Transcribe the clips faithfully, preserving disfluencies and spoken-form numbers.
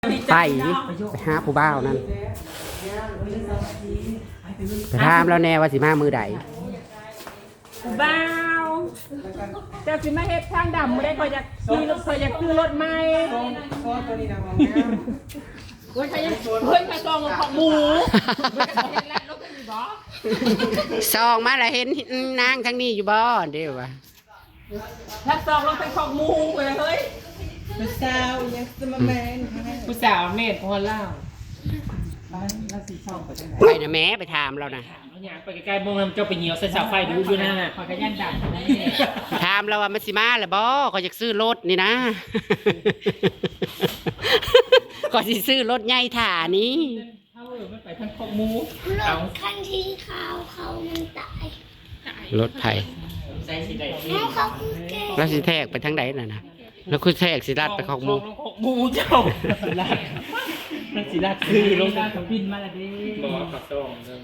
ไป ไปหาผู้บ่าวนั่น ไปถามแล้วแน่ว่าสิมามื้อใด ผู้บ่าวเจ้าสิมาเฮ็ดทางดำบ่ได้ ข่อยอยากซื้อรถ ข่อยอยากซื้อรถใหม่ โซ่ตัวนี้นะมอง โอ้ยข่อยยังเฮ้ยข่อยซองของหมู ซองมาแล้วเห็นนางทางนี้อยู่บ่เด้อวะ ถ้าซองลงเป็นของหมูเลยเฮ้ย ผู้สาวยังสมาแมน ผู้สาวเมดพอเล่า ไปนะแม่ไปถามเรานะ เอาหยางไปใกล้ๆมองนำเจ้าไปเหนียวใส่เสาไฟดูอยู่นะ ข่อยก็ย่านดำ ถามเราว่ามันสิมาหรือบ่ก็อยากซื้อรถนี่นะ ก็สิซื้อรถใหญ่ถ่านี้ ถ้าเออมันไปทางของหมู รถคันสีขาวเขามันตาย รถไผ ใส่สีใด น้องเขาคือแก แล้วสิแทกไปทางใดน่ะนะแล้วคือแทกสิลัดไปของหมู ของหมูเจ้ามันสีลาดซื้อลงกับบินมาละเด้ บอกกับซองเด้อ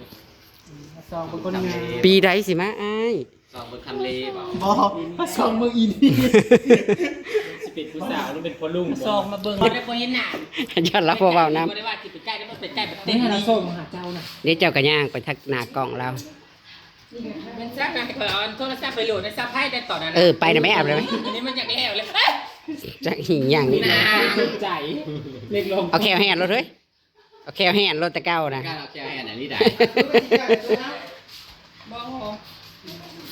ซองเป็นคนงาม ปีใดสิมาอ้าย ซองเบิ่งคำเลบอก บอกพระสงฆ์เมืองอิน สิเป็นผู้สาวหรือเป็นพ่อลุง ซองมาเบิ่ง ไม่ได้พ่อเห็นหน้า อย่าเล่าเบาๆนะ ไม่ได้ว่าสิไปใกล้แล้วมันไปใกล้แบบเต้ นี่ น นะ นี่ ส่งมาหาเจ้านะ เดี๋ยวเจ้าก็ย่างไปทางหน้ากล้องเรา มันซักนะให้ข่อยเอาโทรศัพท์ไปโหลดในซับไพ่ได้ต่อนะ เออไปนะแม่เอาเลย อันนี้มันอยากแล้วเลย จะอีหยังนี่ ใจเล็กลง เอาแขวแหนรถเฮ้ยเอาแขวแหนรถแต่เก่านะ การเอาแก้วแหนอันนี้ได้ บอก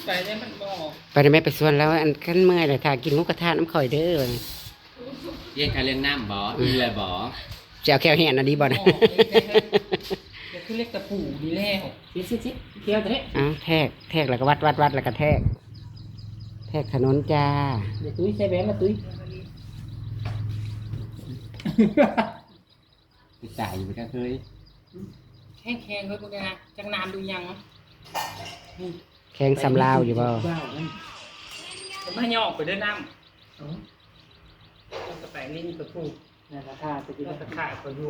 ไปเนี่ยมันบอก ไปนะแม่ไปสวนแล้วอันขั้นเมื่อยเลยถ้ากินหมูกระทะน้ำข่อยเด้อ เรียกใครเรียกน้ำบออีเลยบอ จะเอาแขวแหนอันนี้บ่นะ เดี๋ยวคือเล็กตะปูนี่แล้ว เดี๋ยวสิสิเที่ยวเถอะ เอาแทกแทกแล้วก็วัดวัดวัดแล้วก็แทก แทกถนนจ้า เดี๋ยวตุ้ยใส่แหวนมาตุ้ย จ่ายอยู่ไปก็เคย แข้งแข้งเฮ้ยพวกนี้นะจังนานดูยัง แข่งสำลาวอยู่บ่ ว้าวนั่น ผมให้ยอกไปด้วยน้ำ อ๋อ แล้วก็ไปนี่ไปพูด นะราคาจะกิน แล้วก็ขาดไปดู